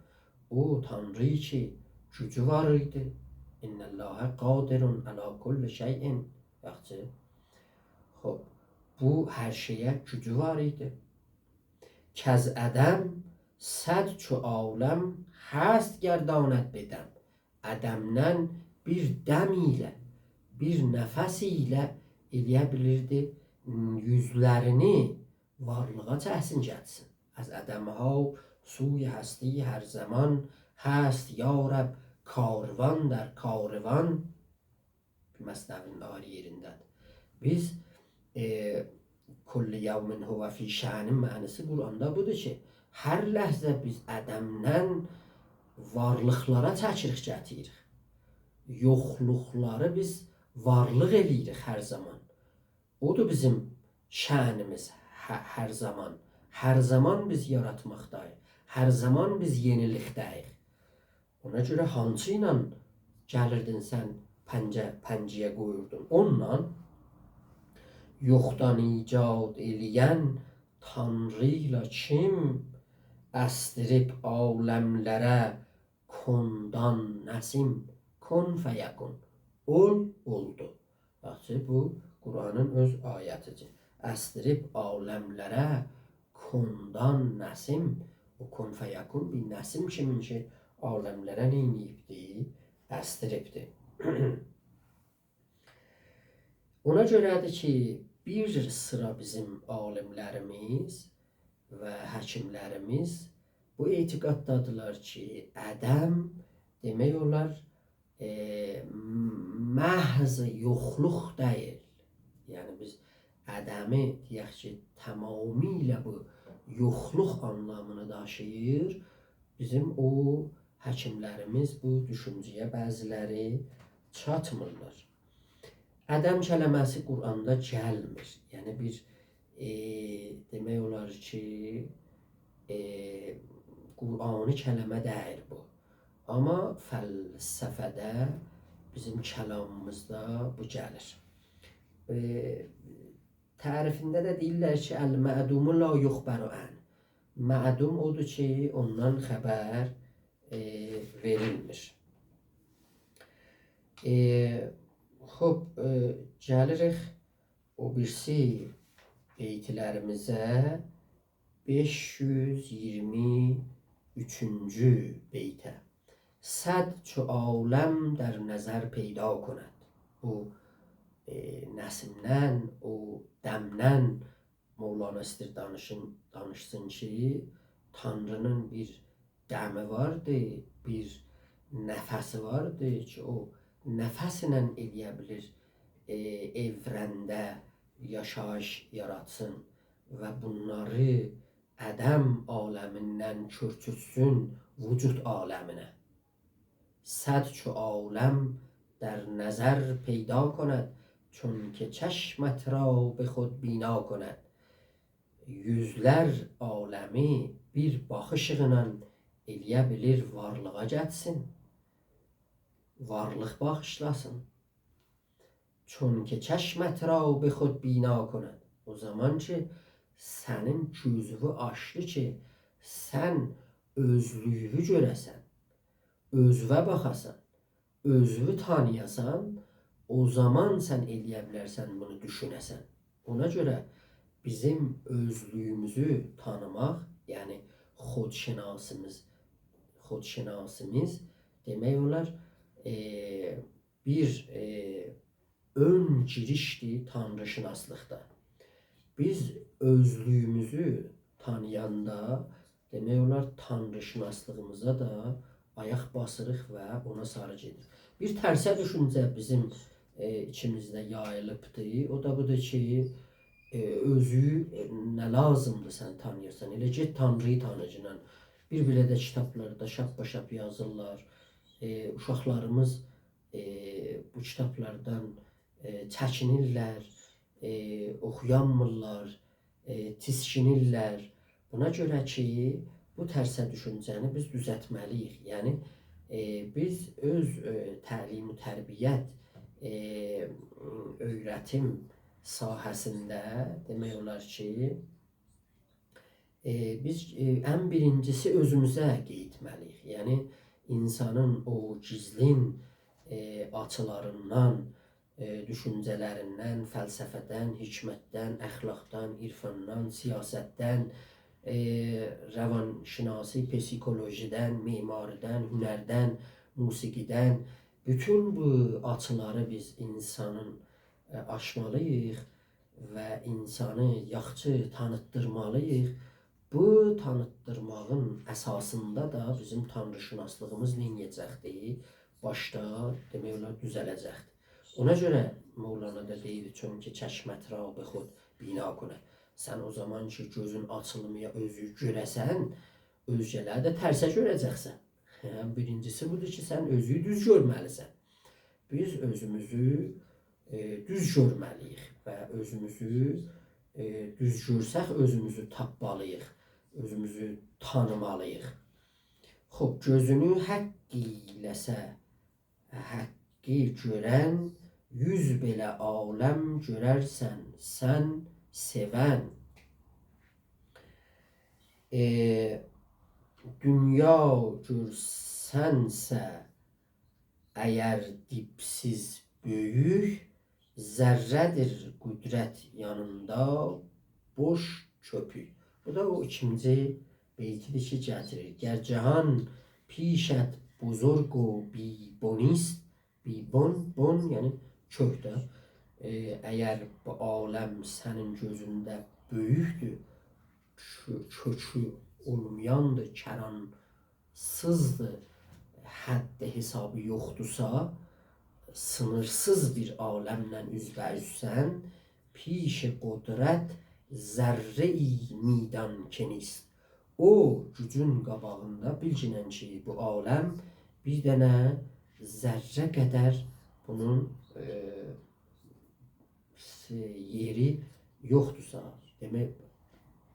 او تانری کی، گوجو وار ایدی. ان الله قادر علی کل شیء. یاخشی. خوب، بو هر شئیه گوجو وار ایدی. کز عدم صد چو عالم هست گرداند به دم. عدمدن بیر دم ایله، بیر نفس ایله ائلیه بیلیردی، یوزلرینی وارلیغا چکسین، گتیرسین. از عدم‌ها سوی هستی هر زمان، هست یا رب کاروان در کاروان. مثنوی‌نین آیری یئرینده‌دیر. بیز، ائ، کل یوم هو فی شأن معناسی قرآندا بودور کی، هر لحظه بیز عدمدن وارلیقلارا چکیریک، گتیریریک. یوخلوقلاری بیز وارلیق ائله‌ییریک هر زامان. اودور بیزیم شأنیمیز ه-، هر زامان. هر زامان بیز یاراتماقداییق. هر زامان بیز یئنیلیکده‌ییک. اونا گؤره هانسی ایله گلیردین سن پنجه، پنجه‌یه قویوردون؟ اونونلا یوخدان ایجاد ائله‌ین تانری لاکیم، اسدیریب عالملره کوندان نسیم، کن فیکون. اول، اولدو. باخ کی، بو قرآنین اؤز آیتی‌دیر. اسدیریب عالملره کوندان نسیم، او کن فیکون بیر نسیم کیمین کی، عالملره نئینییبدی؟ اسدیریبدی. اونا گؤره‌دیر کی، بیر سیرا بیزیم عالیملریمیز و حکیملریمیز بو اعتقاددادیرلار کی، عدم، دئمک اولار، ائ، محض یوخلوق دئییل. یعنی، بیز عدمی، دئیک کی، تمامیله بو یوخلوق آنلامینی داشیییر. بیزیم او حکیملریمیز بو دوشونجه‌یه بعضیلری چاتمیرلار. عدم کلمه‌سی قرآندا گلمیر. یعنی بیر، ائ، دئمک اولار کی، ائ، قرآنی کلمه دئییل بو. آمما فلسفه‌ده، بیزیم کلامیمیزدا بو گلیر. ائ، تعریفینده ده دئییرلر کی، «المعدوم لا یخبر عنه.» معدوم اودور کی، اوندان خبر، ائ، وئریلمیر. ائ، خوب، ائ، گلیریک او بیریسی بیتلریمیزه، بئش یوز ایگیرمی اوچونجو بیته. «صد چو عالم در نظر پیدا کند.» بو، ائ، نسیمدن، او دمدن مولانا ایستیر دانیشین، دانیشسین کی، تانری‌نین بیر دمی واردی، بیر نفسی واردی کی، او نفسله ائلیه بیلیر، ائ، ائورنده یاشاییش یاراتسین و بونلاری عدم عالمیندن کؤرچوتسون وجود عالمینه. «صد چو عالم در نظر پیدا کند، چون که چشمت را به خود بینا کند.» یوزلر عالمی بیر باخیشیغینان ائلیه بیلیر وارلیغا گتیرسین، وارلیق باغیشلاسین. «چون که چشمت را به خود بینا کند.» او زامان کی، سنین گؤزووو آچدی کی، سن اؤزلویووو گؤره‌سن، اؤزووه باخاسان، اؤزووو تانییاسان، او زامان سن ائلیه بیلرسن بونو دوشونه‌سن. اونا گؤره بیزیم اؤزلویوموزو تانیماق، یعنی خودشناسیمیز، خودشناسیمیز دئمک اولار، ائ، بیر، ائ، اؤن گیریشدیر تانری‌شناسلیقدا. بیز اؤزلویوموزو تانییاندا، دئمک اولار، تانری‌شناسلیغیمیزا دا آیاق باسیریق و اونا ساری گئدیریک. بیر ترسه دوشونجه بیزیم، ائ، ایچیمیزده یاییلیبدی. او دا بودور کی، ائ، اؤزو، ائ، نه لازیمدیر سن تانییاسان؟ ائله گئت تانری‌نی تانیگینان. بیر بئله ده کیتابلاردا شاپپاشاپ یازیرلار. ائ، اوشاقلاریمیز، ائ، بو کیتابلاردان ائ، چکینیرلر، ائ، اوخویانمیرلار، ائ، تیسکینیرلر. بونا گؤره کی، بو ترسه دوشونجه‌نی بیز دوزلتمه‌لی‌ییک. یعنی، ائ، بیز اؤز، ائ، تعلیم و تربیت، ائ، اؤیرتیم ساحه‌سینده دئمک اولار کی، ائ، بیز، ائ، ان بیرینجیسی اؤزوموزه قاییتمالی‌ییق. یعنی، اینسانین او گیزلین، ائ، آچیلاریندان، ائ، دوشونجه‌لریندن، فلسفه‌دن، حکمتدن، اخلاقدان، عرفاندان، سیاستدن، ائ، روانشناسی، پسیکولوژیدن، معماریدن، هنردن، موسیقیدن، بوتون بو آچیلاری بیز اینسانین، ائ، آچمالی‌ییق و اینسانی یاخشی تانیتدیرمالی‌ییق. بو تانیتدیرماغین اساسیندا دا بیزیم تانری‌شناسلیغیمیز نئینیه‌جکدیر؟ باشدا، دئمک اولار، دوزله‌جکدیر. اونا گؤره مولانا دا دئییر: «چون که چشمت را به خود بینا کند.» سن او زامان کی، گؤزون آچیلمایا، اؤزو گؤره‌سن، اؤزگه‌لری ده ترسه گؤره‌جکسن. هه، بیرینجیسی بودور کی، سن اؤزو دوز گؤرمه‌لیسن. بیز اؤزوموزو، ائ، دوز گؤرمه‌لی‌ییک و اؤزوموزو، ائ، دوز گؤرسک، اؤزوموزو تاپمالی‌ییق، اؤزوموزو تانیمالی‌ییق. خوب، گؤزونو حق ائیله‌سه حقی گؤرن، یوز بئله عالم گؤررسن سن سئون. ائ، دونیا گؤرسنسه اگر دیبسیز بؤیوک، ذره‌دیر قدرت یانیندا بوش کؤپوک. بو دا او ایکینجی بیتی‌دیر کی، گتیریر: «گر جهان پیشت بزرگ و بی‌بنیست»، بی‌بن، بن، یعنی کؤک ده. ائ، اگر بو عالم سنین گؤزونده بؤیوکدور، کؤ-، کؤکو اولمایاندیر، کران سیزدیر، حد حسابی یوخدورسا، سینیرسیز بیر عالمله اوزبه‌اوزسن، پیش قدرت ذره‌ای می‌دان که نیست. او گوجون قاباغیندا بیلگینن کی، بو عالم بیر دنه ذره قدر بونون، ائ، س-، یئری یوخدورسا، دئمک،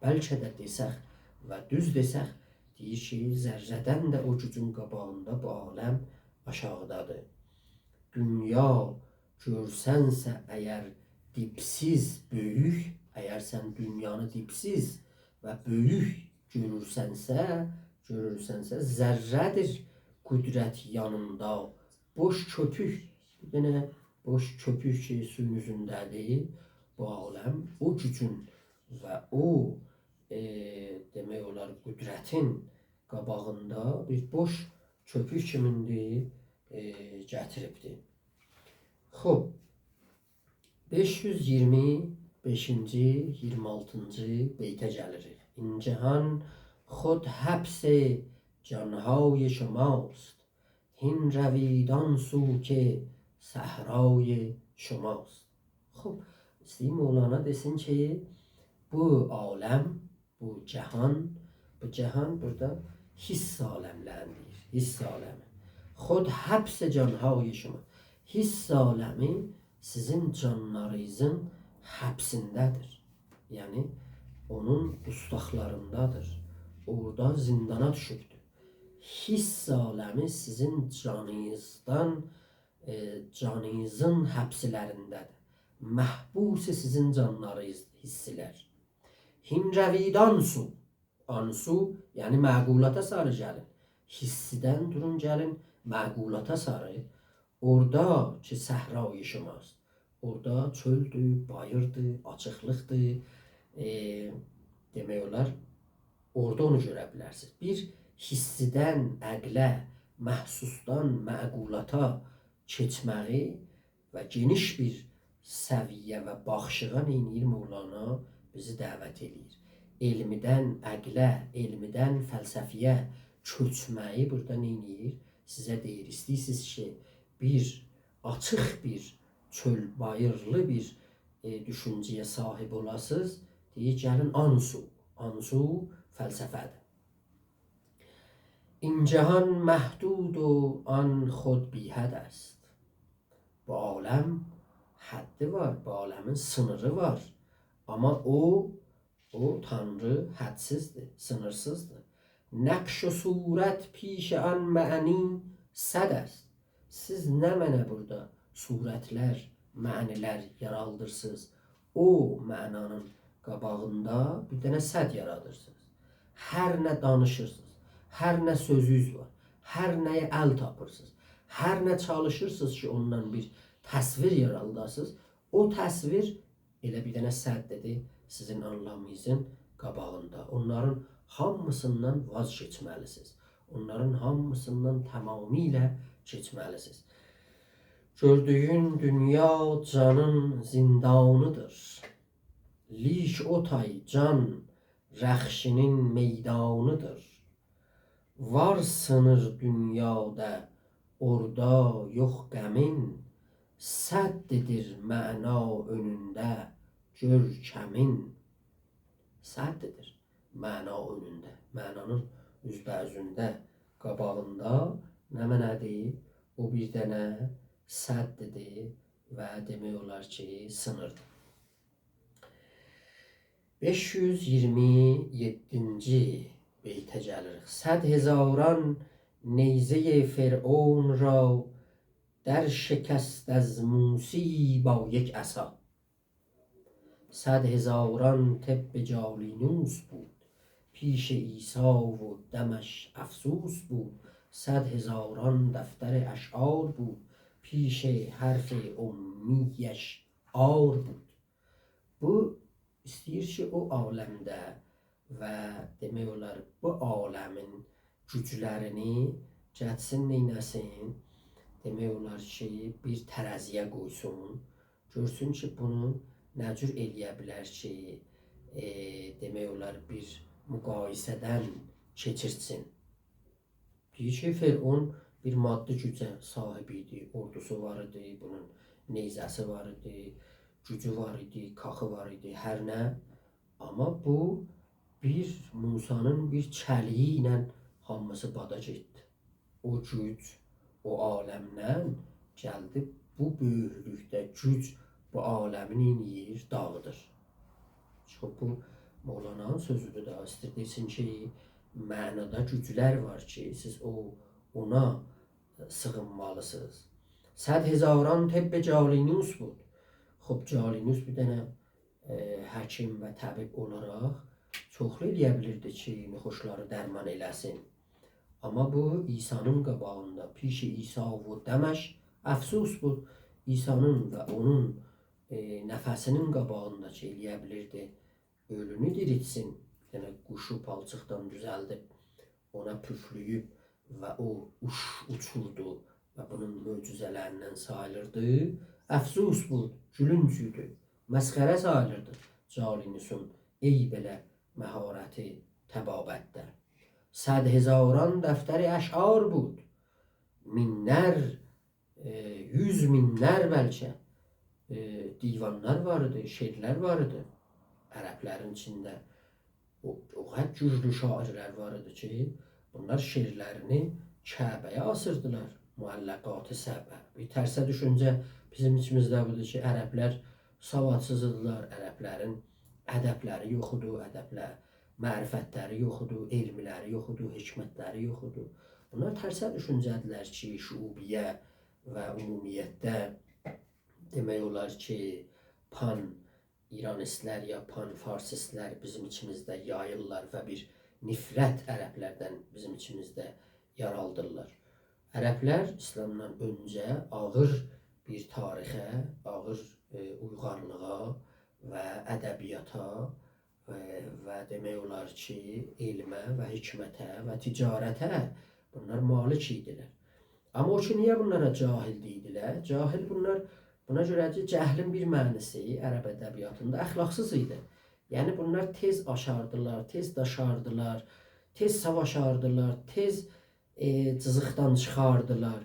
بلکه ده دئسک و دوز دئسک، دئییر کی، ذره‌دن ده او گوجون قاباغیندا بو عالم آشاغیدادیر. دونیا گؤرسنسه اگر دیبسیز بؤیوک، اگر سن دونیانی دیبسیز و بؤیوک گؤرورسنسه، گؤرورسنسه، ذره‌دیر قدرت یانیندا بوش کؤپوک. بیر دنه بوش کؤپوک کی، سویون اوزونده‌دیر بو عالم. او گوجون و او، ائ، دئمک اولار، قدرتین قاباغیندا بیر بوش کؤپوک کیمین‌دیر، ائ، گتیریبدیر. خوب، بئش یوز ایگیرمی بئشینجی، ایگیرمی آلتینجی بیته گلیریک. «این جهان خود حبس جان‌های شماست، هین روید آن سو که صحرای شماست.» خوب، ایسته‌ییر مولانا دئسین کی، بو عالم، بو جهان، بو جهان بورادا حس عالملرینی دئییر، حس عالمی. «خود حبس جان‌های شما.» حس عالمی سیزین جانلارینیزین حبسینده‌دیر. یعنی، اونون دوستاقلاریندادیر. اورادا زیندانا دوشوبدور. حس عالمی سیزین جانینیزدان، ائ، جانینیزین حبسلرینده‌دیر. محبوس سیزین جانلارینیز حسلر. «هین روید آن سو.» آن سو، یعنی معقولاتا ساری گلین. حسدن دورون، گلین معقولاتا ساری. «اورادا که صحرای شماست.» اورادا چؤلدور، باییردیر، آچیقلیقدیر. ائ، دئمک اولار، اورادا اونو گؤره بیلرسینیز. بیر حسدن عقله، محسوسدان معقولاتا کئچمه‌یی و گئنیش بیر سویه و باخیشیغا نئینیر مولانا؟ بیزی دعوت ائله‌ییر. علمدن عقله، علمدن فلسفه‌یه کؤچمه‌یی بورادا نئینیر؟ سیزه دئییر، ایسته‌ییرسینیز کی، بیر آچیق بیر چؤل باییرلی بیر، ائ، دوشونجه‌یه صاحیب اولاسینیز، دئییر، گلین آن سو، آن سو فلسفه‌دیر. «این جهان محدود و آن خود بی‌حد است.» بو عالم حدی وار، بو عالمین سینیری وار. آمما او، او تانری حدسیزدیر، سینیرسیزدیر. نقش و صورت پیش آن معنی صد است. سیز نمنه بورادا صورتلر، معنی‌لر یارادیرسینیز؟ او معنانین قاباغیندا بیر دنه صد یارادیرسینیز. هر نه دانیشیرسینیز، هر نه سؤزونوز وار، هر نه‌یه ال تاپیرسینیز، هر نه چالیشیرسینیز کی، اوندان بیر تصویر یاراداسینیز، او تصویر ائله بیر دنه صددیر سیزین آنلامینیزین قاباغیندا. اونلارین هامیسیندان واز کئچمه‌لیسینیز. اونلارین هامیسیندان تمامیله کئچمه‌لیسینیز. گؤردویون دونیا جانین زیندانی‌دیر. لیک او تای جان رخشینین میدانی‌دیر. وار سینیر دونیادا، اورادا یوخ غمین، صددیر معنا اؤنونده گؤرکمین. صددیر معنا اؤنونده، معنانین اوزبه‌اوزونده، قاباغیندا نمنه‌دیر؟ او بیر دنه صددیر و دئمک اولار کی، سینیردیر. بئش یوز اییرمی یئددینجی بیته گلیریک. صد هزاران نیزهٔ فرعون را، در شکست از موسی با یک عصا. صد هزاران طب جالینوس بود، پیش عیسی و دمش افسوس بود. صد هزاران دفتر اشعار بود، پیش حرف امیش عار بود. بو ایسته‌ییر کی، او عالمده و دئمک اولار، بو عالمین گوجلرینی گتیرسین، نئینه‌سین؟ دئمک اولار کی، بیر ترازی‌یه قویسون. گؤرسون کی، بونو نه جور ائلیه بیلر کی، ائ، دئمک اولار، بیر مقایسه‌دن کئچیرتسین. دئییر کی، فرعون بیر مادی گوجه صاحیب ایدی، اوردوسو وار ایدی، بونون نیزه‌سی وار ایدی، گوجو وار ایدی، کاخی وار ایدی، هر نه. آمما بو بیر موسانین بیر چلیگی ایله هامیسی بادا گئتدی. او گوج، او عالمدن گلدی، بو بؤیوکلوکده گوج بو عالمی نئینیر؟ داغیدیر. چوخ بو مولانانین سؤزودور دا، ایسته‌ییر دئسین کی، معنادا گوجلر وار کی، سیز او، اونا سیغینمالیسینیز. صد هزاران طب جالینوس بود. خوب، جالینوس بیر دنه، ائ، حکیم و طبیب اولاراق چوخلو ائلیه بیلیردی کی، ناخوشلاری درمان ائله‌سین. آمما بو عیسی‌نین قاباغیندا، پیش عیسی و دمش افسوس بود. عیسی‌نین و اونون، ائ، نفسی‌نین قاباغیندا کی، ائلیه بیلیردی اؤلونو دیریلتسین، یعنی قوشو پالچیقدان دوزلدیب، اونا پوفله‌ییب و او اوچ-، اوچوردو و بونون معجزه‌لریندن ساییلیردی. افسوس بود، گولونج ایدی، مسخره ساییلیردی جالینوسون، ای بئله مهارتی طبابتده. صد هزاران دفتر اشعار بود، مینلر، ائ، یوز مینلر بلکه، ائ، دیوانلار وار ایدی، شعرلر وار ایدی. عربلرین ایچینده او، او قدر گوجلو شاعرلر وار ایدی کی، بونلار شعرلرینی کعبه‌یه آسیردیلار، معلقات سبعه. بیر ترسه دوشونجه بیزیم ایچیمیزده بودور کی، عربلر سوادسیز ایدیلر، عربلرین ادبلری یوخ ایدی، ادبله-، معرفتلری یوخ ایدی، علملری یوخ ایدی، حکمتلری یوخ ایدی. بونلار ترسه دوشونجه‌دیرلر کی، شعوبیه و عمومیتده دئمک اولار کی، پان ایرانیستلر یا پان فارسیستلر بیزیم ایچیمیزده یاییرلار و بیر نفرت عربلردن بیزیم ایچیمیزده یارادیرلار. عربلر ایسلامدان اؤنجه آغیر بیر تاریخه، آغیر، ائ، اویغارلیغا و ادبیاتا، ائ، و دئمک اولار کی، علمه و حکمته و تجارته بونلار مالیک ایدیلر. آمما او کی، نییه بونلارا جاهل دئییردیلر؟ جاهل بونلار، بونا گؤره کی، جهلین بیر معنی‌سی عرب ادبیاتیندا اخلاقسیز ایدی. یعنی، بونلار تئز آشاردیلار، تئز داشاردیلار، تئز ساواشاردیلار، تئز، ائ، جیزیقدان چیخاردیلار.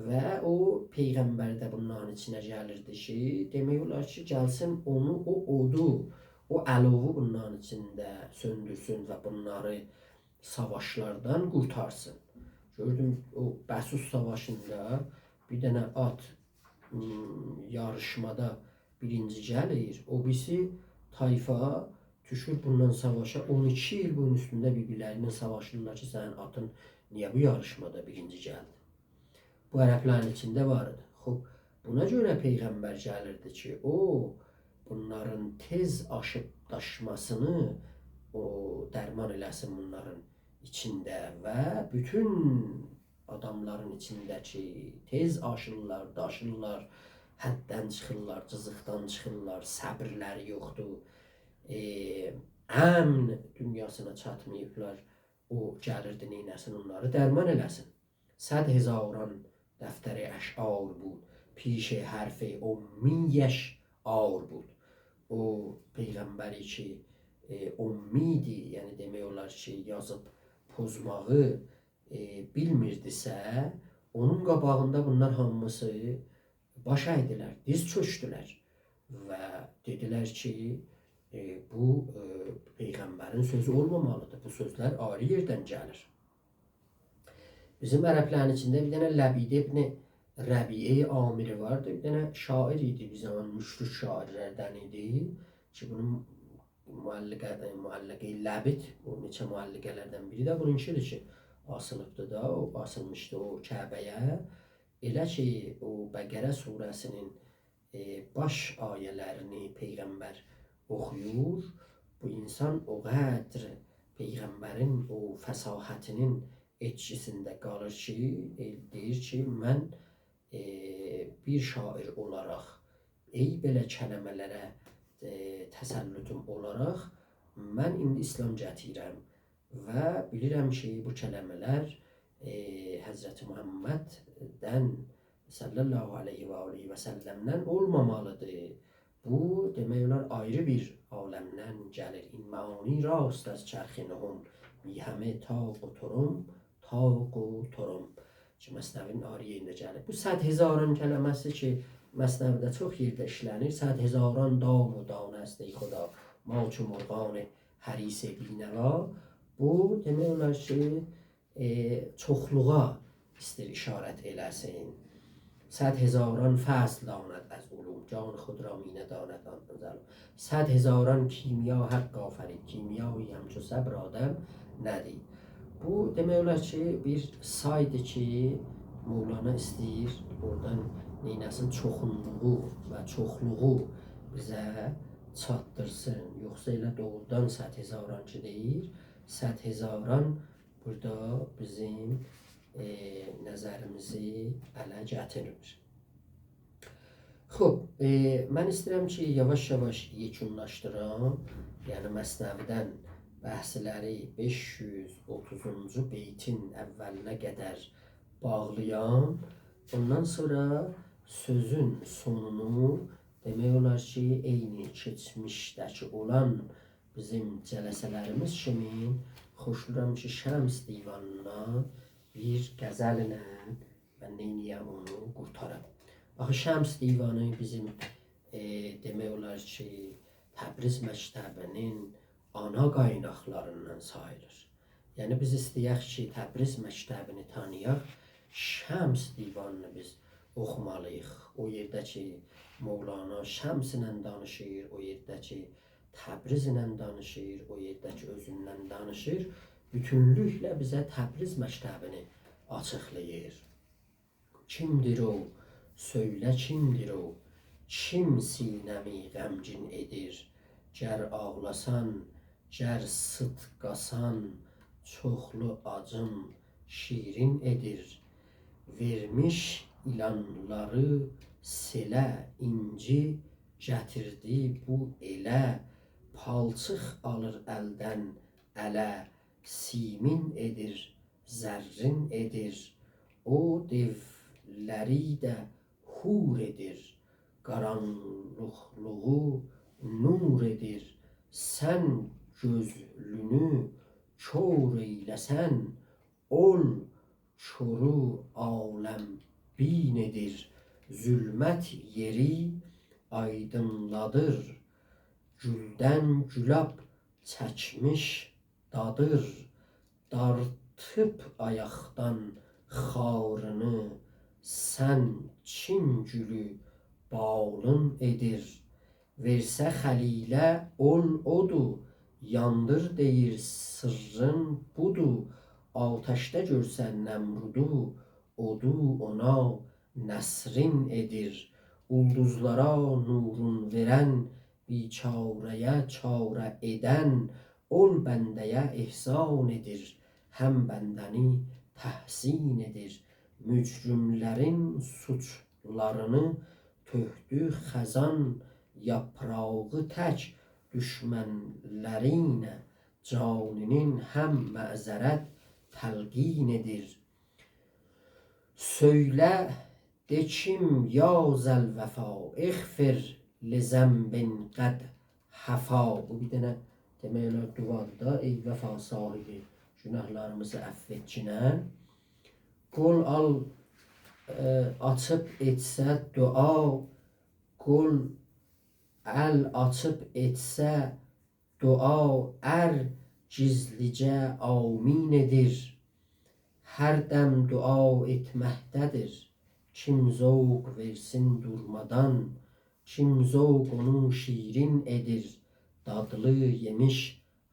و او پیغمبر ده بونلارین ایچینه گلیردی کی، دئمک اولار کی، گلسین اونو، او اودو، او آلووو بونلارین ایچینده سؤندورسون و بونلاری ساواشلاردان قورتارسین. گؤردوم، او بسوس ساواشیندا بیر دنه آت م، یاریشمادا بیرینجی گلیر، او بیریسی طایفا دوشور بونونلا ساواشا، اون ایکی ایل بونون اوستونده بیر-بیرلرینن ساواشیرلار کی، سنین آتین نییه بو یاریشمادا بیرینجی گلدی؟ بو عربلرین ایچینده وار ایدی. خوب، بونا گؤره پیغمبر گلیردی کی، او، بونلارین تئز آشیب داشماسینی او درمان ائله‌سین بونلارین ایچینده و بوتون آداملارین ایچینده کی، تئز آشیرلار، داشیرلار، حددن چیخیرلار، جیزیقدان چیخیرلار، صبرلری یوخدور، ائ، امن دونیاسینا چاتماییبلار، او گلیردی، نئینه‌سین، اونلاری درمان ائله‌سین. صد هزاران دفتر اشعار بود، پیش حرف امی‌اش عار بود. او پیغمبری کی، ائ، امی‌دی، یعنی دئمک اولار کی، یازیب پوزماغی، ائ، بیلمیردیسه، اونون قاباغیندا بونلار هامیسی باش اَیدیلر، دیز چؤکدولر و دئدیلر کی، ائ، بو، ائ، پیغمبرین سؤزو اولمامالیدیر، بو سؤزلر آیری یئردن گلیر. بیزیم عربلرین ایچینده بیر دنه لبید ابن ربیعه عامری واردی. بیر دنه شاعر ایدی، بیر زامان مشرک شاعرلردن ایدی کی، بونون معلقه، معلقه لبید، او نئچه معلقه‌لردن بیری ده بونونکیدیر کی، آسیلیبدی دا، او آسیلمیشدی او کعبه‌یه. ائله کی، او بقره سوره‌سینین ائ، باش آیه‌لرینی پیغمبر اوخویور، بو اینسان او قدر پیغمبرین او فصاحتینین ائتکیسینده قالیر کی، ائ، دئییر کی، من، ائ، بیر شاعر اولاراق، ای بئله کلمه‌لره، ائ، تسلطم اولاراق، من ایندی ایسلام گتیریرم. و بیلیرم کی، بو کلمه‌لر، ائ، حضرت محمددن، صلی الله علیه و آله و سلمدن اولمامالیدیر. بو، دئمک اولار، آیری بیر عالمدن گلیر. این معانی راست از چرخ نهم، بی همه طاق و طرم، طاق و طرم. کی، مثنوی‌نین آیری یئرینده گلیر. بو صد هزاران کلمه‌سی کی، مثنوی‌ده چوخ یئرده ایشله‌نیر. صد هزاران دام و دانه است ای خدا، ما چو مرغان حریص بی‌نوا. بو، دئمک اولار کی، ائ، چوخلوغا ایسته‌ییر اشارت ائله‌سین. صد هزاران فصل داند از علوم، جان خود را می‌نداند آن ظلوم. صد هزاران کیمیا حق آفرید، کیمیایی همچو صبر آدم ندید. بو، دئمک اولار کی، بیر سایدیر کی، مولانا ایسته‌ییر اورادان نئینه‌سین، چوخونلوغو و چوخلوغو بیزه چاتدیرسین. یوخسا ائله دوغرودان صد هزاران کی دئییر، صد هزاران بورادا بیزیم، ائ، نظریمیزی اله گتیرمیر. خوب، ائ، من ایسته‌ییرم کی، یاواش-یاواش یئکونلاشدیرام. یعنی، مثنوی‌دن بحثلری بئش یوز اوتوزونجو بیتین اوّلینه قدر باغلایام. اوندان سونرا سؤزون سونونو، دئمک اولار کی، عینی کئچمیشده‌کی اولان بیزیم جلسه‌لریمیز کیمی، خوشلورام کی، شمس دیوانیندان بیر غزلله من نئینییم، اونو قورتارام. آخی شمس دیوانی بیزیم، ائ، دئمک اولار کی، تبریز مکتبی‌نین آنا قایناقلاریندان ساییلیر. یعنی، بیز ایسته‌یک کی، تبریز مکتبینی تانییاق، شمس دیوانینی بیز اوخومالیییق. او یئرده کی، مولانا شمس ایله دانیشیر، او یئرده کی، تبریز ایله دانیشیر، او یئرده کی، اؤزوندن دانیشیر، بوتونلوکله بیزه تبریز مکتبینی آچیقلاییر. کیمدیر او؟ سؤیله، کیمدیر او؟ کیم سینه‌می غمگین ائدیر؟ گر آغلاسان، گر سیتقاسان، چوخلو آجیم شیرین ائدیر. وئرمیش ایلانلاری سئله، اینجی گتیردی بو ائله. پالچیق آلیر الدن اله، سیمین ائدیر، زرین ائدیر. او دئولری ده حور ائدیر، قارانلیقلیغی نور ائدیر. سن گؤزلونو کور ائیله‌سن، اول کورو عالم‌بین ائدیر. ظلمت یئری آیدینلادیر، گولدن گلاب چکمیش دادیر. دارتیب آیاقدان خارینی، سن چین گولو بالین ائدیر. وئرسه خلیله اول اودو، یاندیر دئییر سیرّین بودو. آتشده گؤرسه نمرودو، اودو اونا نسرین ائدیر. اولدوزلارا نورون وئرن، بیچاره‌یه چاره ائدن، اول بنده‌یه احسان ائدیر، هم بنده‌نی تحسین ائدیر. مجرم‌لرین سوچلارینی تؤکدو خزان یاپراغی تک، دوشمن‌لرینه جانی‌نین هم معذرت تلقین ائدیر. سؤیله، دئ کیم، یا ذا الوفا، اغفر لذنب قد هفا. بو بیر دنه، دئمک اولار، دعادیر دا: «ای وفا صاحبی، گوناهلاریمیزی عفو ائتگینن.» قول آل، ائ، آچیب ائتسه دعا، قول ال آچیب ائتسه دعا، ار گیزلیجه آمین ائدیر. هر دم دعا ائتمکده‌دیر، کیم ذوق وئرسین دورمادان، کیم ذوق اونو شیرین ائدیر، دادلی یئمیش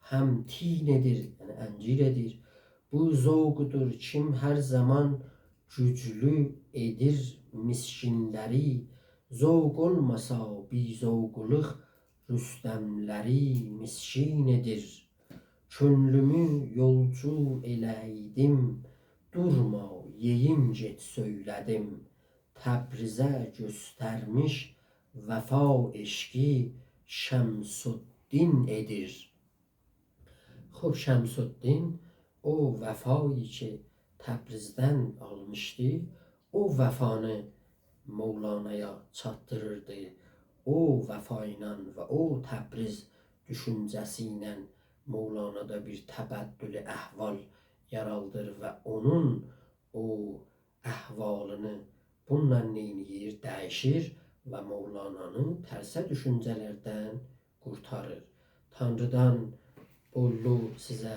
هم تین ائدیر، یعنی انجیر ائدیر. بو ذوقدور کیم هر زامان گوجلو ائدیر مسکین‌لری، ذوق اولماسا بی‌ذوقلوق رستم‌لری مسکین ائدیر. کؤنلومو یولجو ائله‌یدیم، دورما، یئییم گئت سؤیله‌دیم. تبریزه گؤسترمیش وفا عشقی شمس‌الدین ائدیر. خوب، شمس‌الدین او وفایی کی تبریزدن آلمیشدی، او وفانی مولانایا چاتدیریردی. او وفا ایله و او تبریز دوشونجه‌سی ایله مولانادا بیر تبدل احوال یارادیر و اونون او احوالینی بونونلا نئینیر؟ دییشیر و مولانانی ترسه دوشونجه‌لردن قورتاریر. تانریدان بوللو سیزه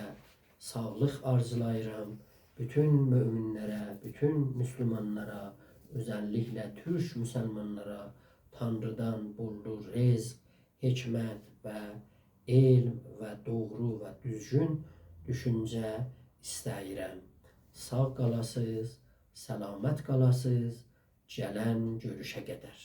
ساغلیق آرزولاییرام. بوتون مؤمن‌لره، بوتون مسلمانلارا، اؤزللیکله تورک مسلمانلارا تانریدان بوللو رزق، حکمت و علم و دوغرو و دوزگون دوشونجه ایسته‌ییرم. ساغ قالاسینیز، سلامت قالاسینیز. گلن گؤروشه قدر.